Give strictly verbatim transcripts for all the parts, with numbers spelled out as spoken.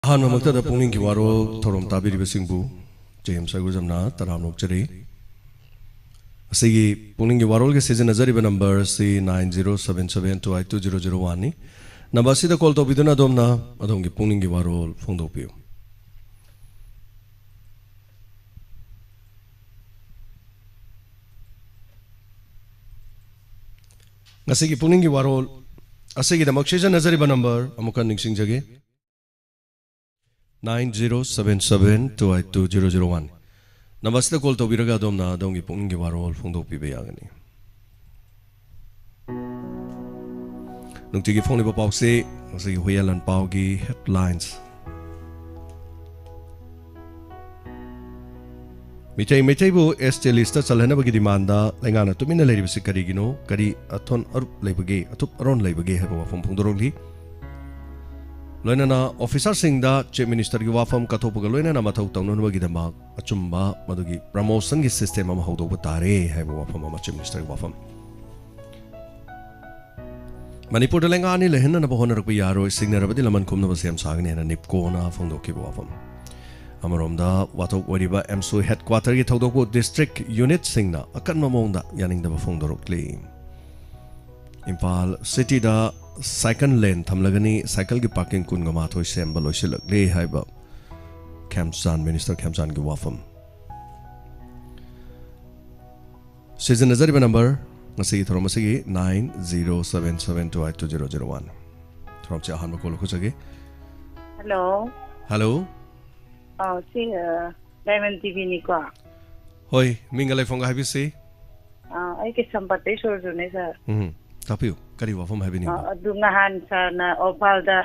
ꯑꯍꯥꯟꯕꯃꯛꯇꯗ ꯄꯨꯛꯅꯤꯡꯒꯤ ꯋꯥꯔꯣꯜ ꯊꯧꯔꯝ ꯇꯥꯕꯤꯔꯤꯕꯁꯤꯡꯕꯨ J M ꯁꯔꯒꯨꯖꯝꯅ ꯇꯔꯥꯝꯅ ꯑꯣꯛꯆꯔꯤ꯫ ꯑꯁꯤꯒꯤ ꯄꯨꯛꯅꯤꯡꯒꯤ ꯋꯥꯔꯣꯜꯒꯤ ꯁꯤꯖꯤꯟꯅꯖꯔꯤꯕ ꯅꯝꯕꯔ ꯑꯁꯤ nine zero seven seven two eight two zero zero one ꯅꯤ꯫ ꯅꯝꯕꯔ ꯑꯁꯤꯗ ꯀꯣꯜ ꯇꯧꯕꯤꯗꯨꯅ ꯑꯗꯣꯝꯅ ꯑꯗꯣꯝꯒꯤ ꯄꯨꯛꯅꯤꯡꯒꯤ ꯋꯥꯔꯣꯜ ꯐꯣꯡꯗꯣꯛꯄꯤꯌꯨ꯫ ꯉꯁꯤꯒꯤ ꯄꯨꯛꯅꯤꯡꯒꯤ ꯋꯥꯔꯣꯜ ꯑꯁꯤꯒꯤꯗꯃꯛ ꯁꯤꯖꯤꯟꯅꯖꯔꯤꯕ ꯅꯝꯕꯔ ꯑꯃꯨꯛꯀ ꯅꯤꯡꯁꯤꯡꯖꯒꯦ, nine zero seven seven two eight two zero zero one꯫ ꯅꯝꯕꯔꯁꯤꯗ ꯀꯣꯜ ꯇꯧꯕꯤꯔꯒ ꯑꯗꯣꯝꯅ ꯑꯗꯣꯝꯒꯤ ꯄꯨꯛꯅꯤꯡꯒꯤ ꯋꯥꯔꯣꯜ ꯐꯣꯡꯗꯣꯛꯄꯤꯕ ꯌꯥꯒꯅꯤ꯫ ꯅꯨꯡꯇꯤꯒꯤ ꯐꯣꯡꯂꯤꯕ ꯄꯥꯎꯁꯤ ꯉꯁꯤꯒꯤ ꯍꯨꯏꯌꯦꯟ ꯂꯥꯟꯄꯥꯎꯒꯤ ꯍꯦꯗꯂꯥꯏꯟꯁ꯫ ꯃꯤꯇꯩ ꯃꯩꯇꯩꯕꯨ ꯑꯦꯁ ꯇꯤ ꯂꯤꯁꯇ ꯆꯜꯍꯟꯅꯕꯒꯤ ꯗꯤꯃꯥꯟꯗ ꯂꯩꯉꯥꯛꯅ ꯇꯨꯃꯤꯟꯅ ꯂꯩꯔꯤꯕꯁꯤ ꯀꯔꯤꯒꯤꯅꯣ? ꯀꯔꯤ ꯑꯊꯣꯟ ꯑꯔꯨꯞ ꯂꯩꯕꯒꯦ, ꯑꯊꯨꯞ ꯑꯔꯣꯟ ꯂꯩꯕꯒꯦ ꯍꯥꯏꯕ ꯋꯥꯐꯝ ꯐꯣꯡꯗꯣꯔꯛꯂꯤ꯫ ꯂꯣꯏꯅꯅ ꯑꯣꯐꯤꯁꯥꯔꯁꯤꯡꯗ ꯆꯤꯐ ꯃꯤꯅꯤꯁꯇꯔꯒꯤ ꯋꯥꯐꯝ ꯀꯠꯊꯣꯛꯄꯒ ꯂꯣꯏꯅꯅ ꯃꯊꯧ ꯇꯧꯅꯅꯕꯒꯤꯗꯃꯛ ꯑꯆꯨꯝꯕ ꯃꯗꯨꯒꯤ ꯄ꯭ꯔꯃꯣꯁꯟꯒꯤ ꯁꯤꯁꯇꯦꯝ ꯑꯃ ꯍꯧꯗꯣꯛꯄ ꯇꯥꯔꯦ ꯍꯥꯏꯕ ꯋꯥꯐꯝ ꯑꯃ ꯆꯤꯐ ꯃꯤꯅꯤꯁꯇꯔꯒꯤ ꯋꯥꯐꯝ꯫ ꯃꯅꯤꯄꯨꯔꯗ ꯂꯩꯉꯥꯛ ꯑꯅꯤ ꯂꯩꯍꯟꯅꯅꯕ ꯍꯣꯠꯅꯔꯛꯄ ꯌꯥꯔꯣꯏ, ꯁꯤꯡꯅꯔꯕꯗꯤ ꯂꯃꯟ ꯈꯨꯝꯅꯕ ꯁꯦꯝ ꯁꯥꯒꯅꯤ ꯍꯥꯏꯅ ꯅꯤꯞꯀꯣꯅ ꯐꯣꯡꯗꯣꯛꯈꯤꯕ ꯋꯥꯐꯝ꯫ ꯑꯃꯔꯣꯝꯗ ꯋꯥꯊꯣꯛ ꯑꯣꯏꯔꯤꯕ ꯑꯦꯝꯁꯨ ꯍꯦꯗꯀ꯭ꯋꯥꯇꯔꯒꯤ ꯊꯧꯗꯣꯛꯄꯨ ꯗꯤꯁꯇ꯭ꯔꯤꯛ ꯌꯨꯅꯤꯠꯁꯤꯡꯅ ꯑꯀꯟꯕ ꯃꯑꯣꯡꯗ ꯌꯥꯅꯤꯡꯗꯕ ꯐꯣꯡꯗꯣꯔꯛꯂꯤ꯫ ꯏꯝꯐꯥꯜ ꯁꯤꯇꯤꯗ ꯁꯥꯏꯀꯜ ꯂꯦꯟ ꯊꯝꯂꯒꯅꯤ, ꯁꯥꯏꯀꯜꯒꯤ ꯄꯥꯔꯀꯤꯡ ꯀꯨꯟꯒ ꯃꯥꯊꯣꯏ ꯁꯦꯝꯕ ꯂꯣꯏꯁꯤꯜꯂꯛꯂꯦ ꯍꯥꯏꯕ ꯈꯦꯝꯆꯥꯟ, ꯃꯤꯅꯤꯁꯇꯔ ꯈꯦꯝꯆꯥꯟꯒꯤ ꯋꯥꯐꯝ꯫ ꯁꯤꯖꯤꯟꯅꯖꯔꯤꯕ ꯅꯝꯕꯔ ꯉꯁꯤꯒꯤ ꯊꯧꯔꯝ ꯑꯁꯤꯒꯤ nine zero seven seven two eight two zero zero one꯫ ꯊꯧꯔꯝꯁꯤ ꯑꯍꯥꯟꯕ ꯀꯣꯜ ꯂꯧꯈꯠꯆꯒꯦ꯫ ꯍꯜꯂꯣ꯫ ꯍꯜꯂꯣ꯫ ꯑꯥ, ꯁꯤ, ꯑ, ꯗꯥꯏꯃꯟ ꯇꯤ ꯚꯤꯅꯤꯀꯣ? ꯍꯣꯏ, ꯃꯤꯡꯒ ꯂꯩꯐꯝꯒ ꯍꯥꯏꯕꯤꯁꯤ꯫ ꯑꯥ, ꯑꯩ ꯀꯩꯁꯥꯝꯄꯥꯠꯇꯩ ꯁꯨꯔꯖꯨꯅꯦ, ꯁꯥꯔ꯫ ꯎꯝ, ꯇꯥꯛꯄꯤꯌꯨ, ꯀꯔꯤ ꯋꯥꯐꯝ ꯍꯥꯏꯕꯤꯅꯤꯡꯕ? ꯑꯥ, ꯑꯗꯨ ꯅꯍꯥꯟ ꯁꯥꯔꯅ ꯏꯝꯐꯥꯜꯗ,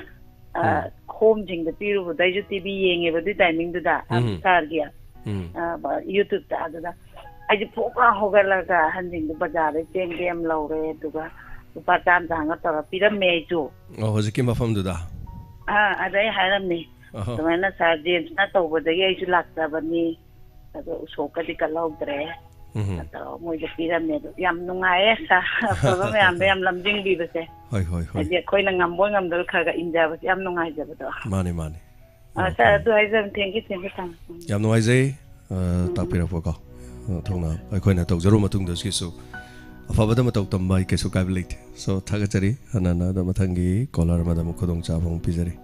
ꯑꯥ, ꯎꯝ꯫ ꯍꯣꯝꯁꯤꯡꯗ ꯄꯤꯔꯨꯕꯗ ꯑꯩꯁꯨ ꯇꯤ ꯚꯤ ꯌꯦꯡꯉꯦꯕ ꯑꯗꯨꯏ ꯇꯥꯏꯃꯤꯡꯗꯨꯗ, ꯑꯥ, ꯎꯝ꯫ ꯁꯥꯔꯒꯤ, ꯎꯝ꯫ ꯑꯥ, ꯕ-, ꯌꯨꯇ꯭ꯌꯨꯕꯇ꯫ ꯑꯗꯨꯗ ꯑꯩꯁꯦ ꯐꯨꯛ ꯂꯥꯎ ꯍꯧꯒꯠꯂꯒ ꯑꯍꯟꯁꯤꯡꯗꯣ ꯕꯖꯥꯔꯗꯩ ꯆꯦꯡ ꯕꯦꯛ ꯑꯃ ꯂꯧꯔꯦ, ꯑꯗꯨꯒ ꯂꯨꯄꯥ ꯆꯥꯝ ꯆꯥꯝꯒ ꯇꯧꯔ ꯄꯤꯔꯝꯃꯦ ꯑꯩꯁꯨ꯫ ꯑꯣ, ꯍꯧꯖꯤꯛꯀꯤ ꯃꯐꯝꯗꯨꯗ? ꯑꯥ, ꯑꯗ ꯑꯩ ꯍꯥꯏꯔꯝꯃꯦ, ꯑꯍꯣ꯫ ꯑꯗꯨꯃꯥꯏꯅ ꯁꯥꯔ ꯖꯦꯝꯁꯅ ꯇꯧꯕꯗꯒꯤ ꯑꯩꯁꯨ ꯂꯥꯛꯆꯕꯅꯤ, ꯑꯗꯣ ꯎꯁꯣꯞꯀꯗꯤ ꯀꯠꯍꯧꯗ꯭ꯔꯦ꯫ ꯎꯝ꯫ ꯇꯧꯔꯒ ꯃꯣꯏꯗ ꯄꯤꯔꯝꯃꯦ꯫ ꯑꯗꯣ ꯌꯌꯥꯝ ꯅꯨꯡꯉꯥꯏꯌꯦ ꯁꯥꯔ, ꯑꯐꯕ ꯃꯌꯥꯝꯗꯣ ꯌꯥꯝ ꯂꯝꯖꯤꯡꯕꯤꯕꯁꯦ꯫ ꯍꯣꯏ, ꯍꯣꯏ, ꯍꯣꯏ꯫ ꯍꯥꯏꯗꯤ ꯑꯩꯈꯣꯏꯅ ꯉꯝꯕꯣꯏ ꯉꯝꯗꯕꯣꯏ ꯈꯔ ꯈꯔ ꯏꯟꯖꯕꯁꯦ ꯌꯥꯝ ꯅꯨꯡꯉꯥꯏꯖꯕꯗꯣ꯫ ꯃꯥꯅꯦ, ꯃꯥꯅꯦ꯫ ꯑ, ꯁꯥꯔ, ꯑꯗꯨ ꯍꯥꯏꯖꯕꯅꯤ꯫ Thank you, thank you, ꯊꯝꯃꯦ꯫ ꯎꯝ꯫ ꯌꯥꯝ ꯅꯨꯡꯉꯥꯏꯖꯩ, ꯑ, ꯇꯥꯛꯄꯤꯔꯛꯄꯀꯣ꯫ ꯑ, ꯊꯧꯅꯥ ꯑꯩꯈꯣꯏꯅ ꯇꯧꯖꯔꯨꯕ ꯃꯇꯨꯡꯗ ꯁꯤꯁꯨ ꯑꯐꯕꯗ ꯃꯇꯧ ꯇꯝꯕ ꯑꯩ ꯀꯩꯁꯨ ꯀꯥꯏꯕ ꯂꯩꯇꯦ꯫ So, ꯊꯥꯒꯠꯆꯔꯤ꯫ ꯍꯟꯅ ꯍꯟꯅ ꯑꯗꯣ ꯃꯊꯪꯒꯤ caller ꯑꯃꯗ ꯑꯃꯨꯛ ꯈꯨꯗꯣꯡꯆꯥꯕ ꯑꯃꯨꯛ ꯄꯤꯖꯔꯤ꯫